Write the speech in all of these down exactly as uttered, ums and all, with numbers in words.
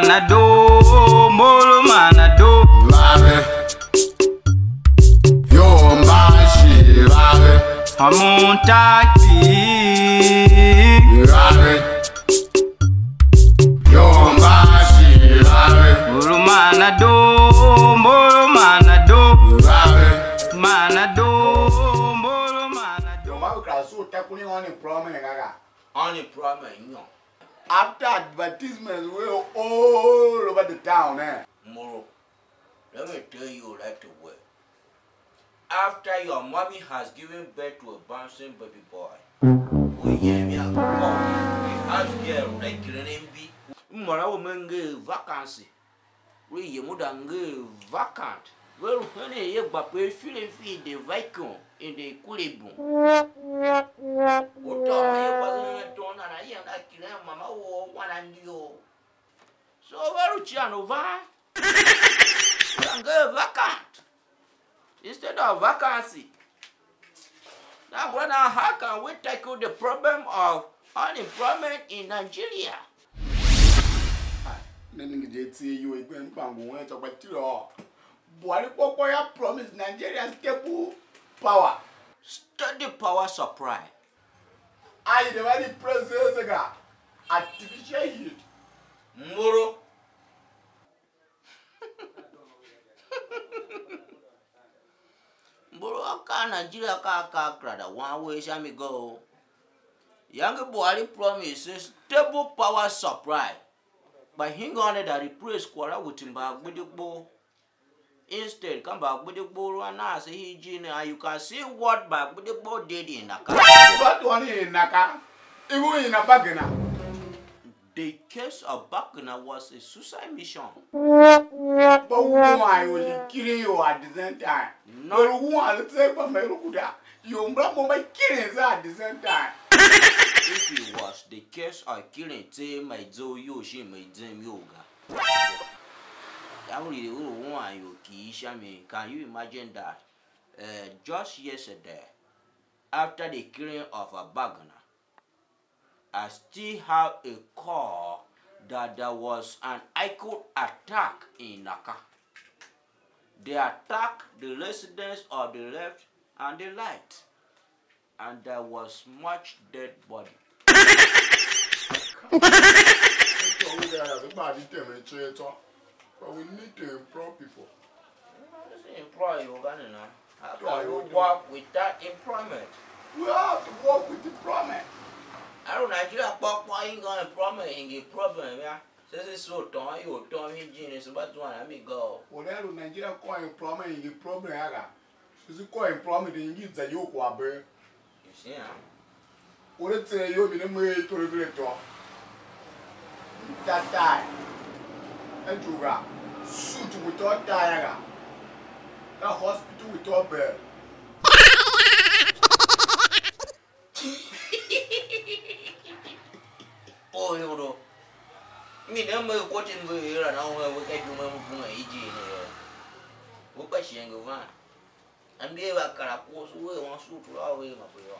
Manado, Mboro Manado. Vave. Yo mbashi vave. Amuntaki. Vave. Yo mbashi vave. Mboro Manado, Mboro Manado. Vave. Manado, Mboro Manado. Yo mbashi kra su ta kuni on problem gaga. Unemployment, you know. After advertisements were all over the town, eh? Moro, let me tell you right away. After your mommy has given birth to a bouncing baby boy, we hear me and call a house girl regularly. Mmara women gave vacancy. Lu yem u da nger vacant, ve lu henen ye gba pe file fi de vacuum in de equilibrium. U tôô ye kwase hen tom nana yem da kilen mama wou wan a ndio. So ve lu cian u van, da nger vacant instead of vacancy. Now, brother, how can we tackle the problem of unemployment in Nigeria? Ah, ne nenge je tsi ior i gbe mkpangu wen tsô gba tiro. Buhari kpokpo ya promise Nigeria stable power. Steady power supply. Ai de va di presence ga artificial heat. Moro. Mboro akaa Nigeria ka akaa kera da wan uwegh sha mi ga o. Iyange Buhari promise stable power supply. Kpa hingir ne da replace kwagh la with mbagbidegbo. Instead, ka mbagbidegbo lu a nan se hii ijir ne, and you can see what mbagbidegbo did in Naka. What one in Naka? Even in Abagana. The case of Bagana was a suicide mission. But who are you killing you at the same time? No. Well, who are the same but me look at you, but my killing at the same time. If it was the case of killing, say my zo you she my zim you ga. That would be who are you kill sha me? Can you imagine that? Uh, just yesterday, after the killing of a Bagana, I still have a call that there was an equal attack in Naka. They attacked the residents of the left and the right, and there was much dead body. But we need to employ people. Employ you, Ghana now. How can you work without employment? We have to work with employment. I don't Nigeria, but why you got employment in the problem, yeah? Since it's so torn, you torn me genius, but one, I mean, go. Well, I don't Nigeria call employment in the problem, yeah. Since you call employment in the you go. You see, huh? Ore tser iyol mbi ne me er torokerotô. Mta tai. A zungha. Suit without tie ga. Ka hospital without bell. Oh, you know. Mi ne me ko tin ve era na we we ka ju me mu bun a iji ne. Wo pa shenge van. Ambi va kar a kos u er wan sugh tura u er ma pe yô.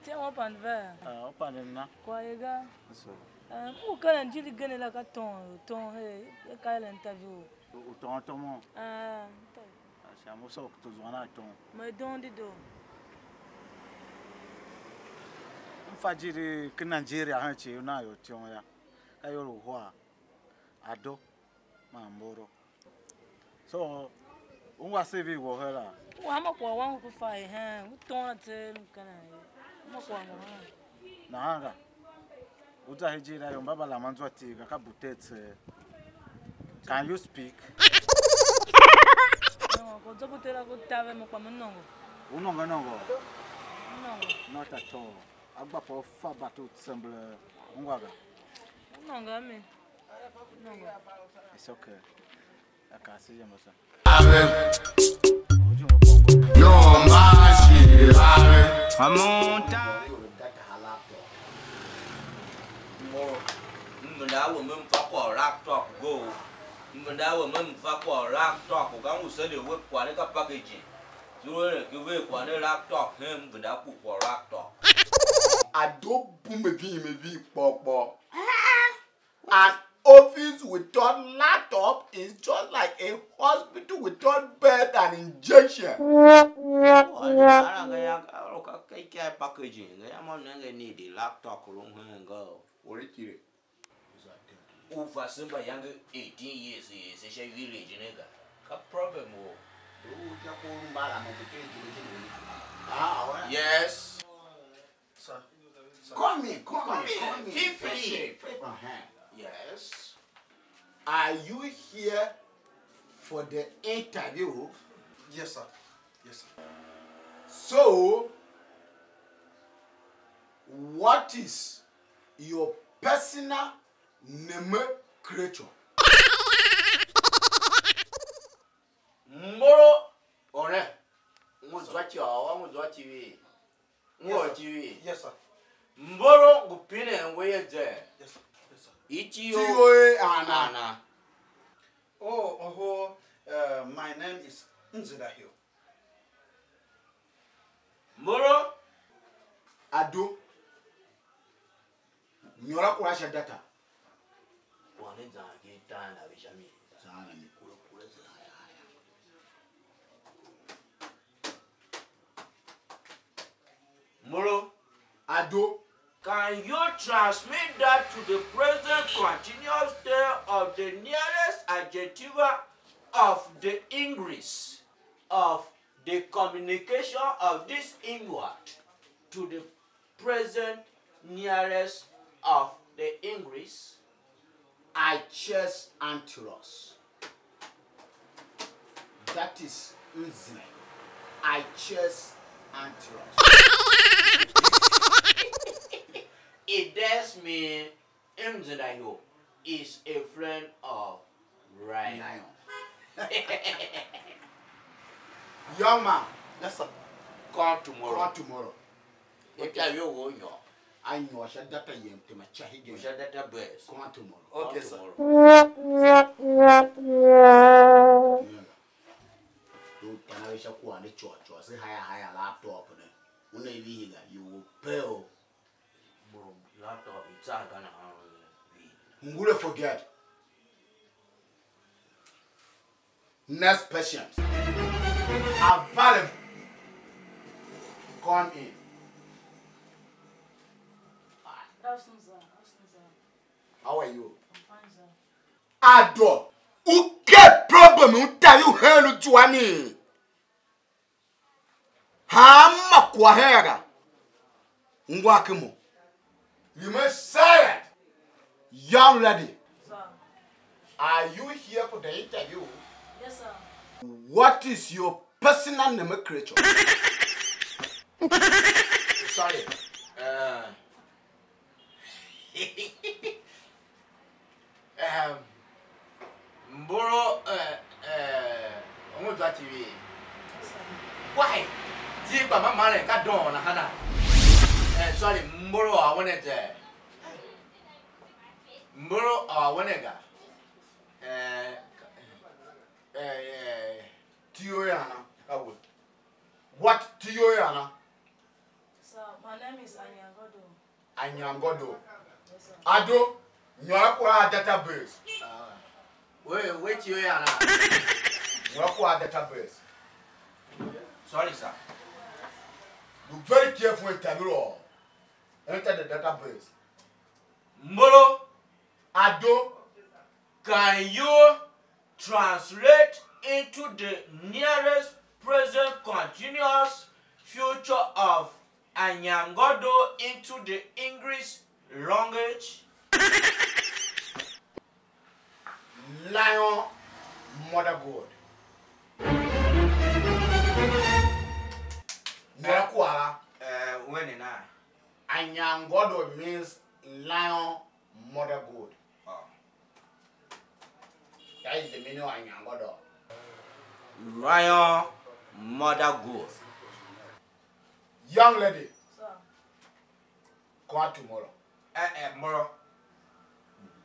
Tem u pande vea? Ah, u pande na. Kwagh ye ga. So. Eh, m ngu ken anjir igen la ka ton, ton her, e ka er interview. U, u ton tom u? Ah, tom. Sha mo so to zuan a tom. Me don di do. M fa jiri ken Nigeria hen ci u nan ior tom ya. Ka ior uhar. Ado. Man Mboro. So, ungwa C V wo hera? Wa ma kwagh wangu ku fa ye hen, u ton a tseegh m kena ye. Ma kwagh mo hen. Nahan ga, u za hijir a ior mba ba laman zwa tigh ga, ka bute tseegh. Can you speak? No, ko zo bute la ku tave mo kpa mo nongo. U nongo nongo? M nongo. Not at all. A gba pa u fa bate u tsembele ungwa ga. M nongo a mi. It's okay. I can see you, sir. Yo, mbashi vave. Amonta. Mo, m venda a we me m fa kwagh u laptop go. M venda a we me m fa kwagh u laptop ga, m ngu sende we kwagh ne ka packaging. Zurere ki ve kwagh ne laptop hen, m venda ku kwagh u laptop. Ado bum a vim a vim kpôr kpôr. An office without laptop is just like a hospital without bed and injection. Wala, wala, nga ya, ka, ka, ka, ka packaging, nga ya mo nenge need laptop lu hen ga. Ori kire. U va se mbayange eighteen years, eh, se sha village ne ga. Ka problem o. U ta ko mbala mo kete jini jini. Ah, wala. Yes. Sir. Come in, come in, come in. Feel free. Uh-huh. Yes. Are you here for the interview? Yes, sir. Yes, sir. So, what is your personal nomenclature? Mboro ore. Ngu zwa ci awa, ngu zwa ci wi. Ngu Yes, sir. Ci wi. Yes, sir. Mboro ngu pinen we ye ze. Yes, sir. Yes, sir. Iti yo. Ti yo e ana. Ana. Oh, oho, uh, my name is Nzidahio. Mboro. Ado. Nyôr a kura sha data. Kwagh ne zan ken itan a ve sha mi. Zan a mi kura kura zan a ya. Moro. Ado. Can you transmit that to the present continuous state of the nearest adjectiva of the English of the communication of this inward to the present nearest of the English? I chase antelope. That is Nzine. I chase antelope. It does mean Nzine is a friend of Ryan. Lion. Young man. Yes, sir. Come tomorrow. Come tomorrow. Interview wo nyôr. A nyôr sha data yem tema cha hige. Sha database. Come tomorrow. Okay, sir. Tomorrow. Yeah. Tu tana ve sha kwagh ne chôr chôr, se haya haya laptop ne. Una i vihi ga, you will pay o. Bro, laptop i tsar ga nahan vi. Ngule forget. Next patient. Available. Come in. Awesome, sir. Awesome, sir. How are you? I'm fine, sir. Ado, u ke problem u tavi u hen u zua mi. Hanma kwagh hen ga, ngwa ki mo. Remain silent. Young lady, sir. Are you here for the interview? Yes, sir. What is your personal nomenclature? Sorry. Uh, Ehm, Mboro, eh, eh, Ongozwa T V. Why? Di gba ma maren ka don na hana. Eh, sorry, Mboro a wene te. Mboro a wene ga. Eh, eh, eh, T O A na ka we. What T O A na? Sir, my name is Anyangodo. Anyangodo. Yes, sir. Ado, nyôr a kwagh a database. Ah. We, we T O A na? Nyôr a kwagh a database. Sorry, sir. Be very careful and tell you all. Enter the database. Mboro. Ado. Can you translate into the nearest present continuous future of Anyangodo into the English language? Lion mother goat. Nyôr a kwagh la. Eh, when na? Anyangodo means lion mother goat. Oh. That is the meaning of Anyangodo. Lion mother goat. Young lady, sir. Come tomorrow. Eh, eh, Moro.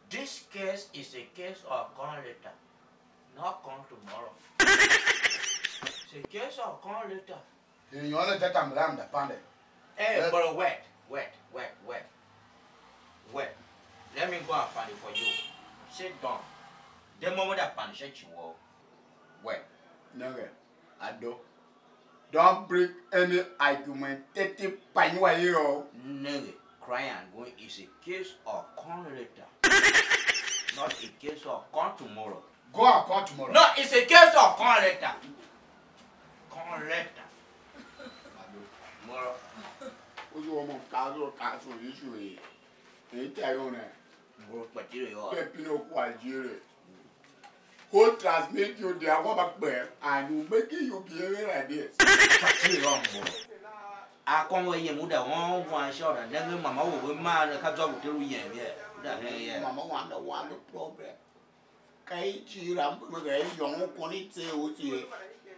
This case is a case of come later, not come tomorrow. It's a case of come later. You only get am ram the pande. Eh, Moro, wait. Wait, wait, wait. Wait. Let me go and find it for you. Sit down. Dem mo da find sha ci wo. Wait. Nenge, Ado. Don't bring any argumentative panyua here. Nenge, cry and go is a case of come later. Not a case of come tomorrow. Go and come tomorrow. No, it's a case of come later. Come later. Tomorrow. What's your mom? Council, council issue here. They tell you now. Bro, but you are. Pepino kwa jire. Who transmit you the agua back there and you making you behaving like this. But you are wrong, bro. I come where you would have one one shot and then mama will be mad and catch up with you. Yeah, that, yeah. Mama want the one the problem. Ka i cii la mbu me ga i yôngo kon i tser u tser.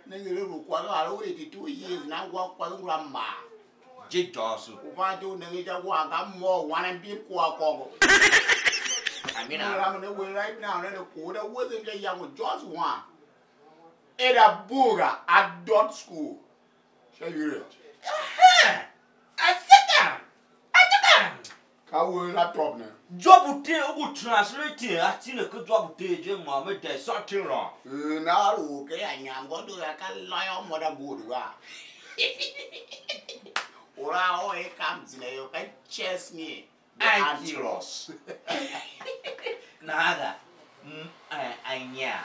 Nenge le lu kwagh a lu eighty two years na wa kwagh ngula maa. Je dôghso. U van je u nenge ja wa ga mo wan mbim kwagh kôngo. Amina. Ngula mo ne we right now ne ne ko da we zem ja yango just one. Era buga adult school. Sha village. Ehe! I sit down. I sit down. Ka we laptop ne. Job te u ngu translate a tine ke job te je ma me, there's something wrong. Eh, na ru ke ya nyam go do ya ka lion mother good wa. Ora o e kam zine yo ka chess ni. The Antilos. Antilos. Naga, mm, eh, Anya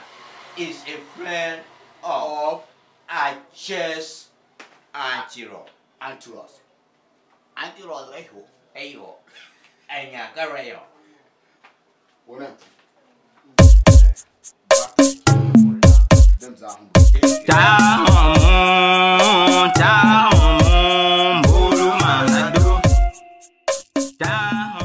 is a friend of Achess Antilos. Antilos. Antilos, eho. Eho. Anya, ka rayon. Wona. Dem za hum. Ta hum, ta hum, bulu manado. Ta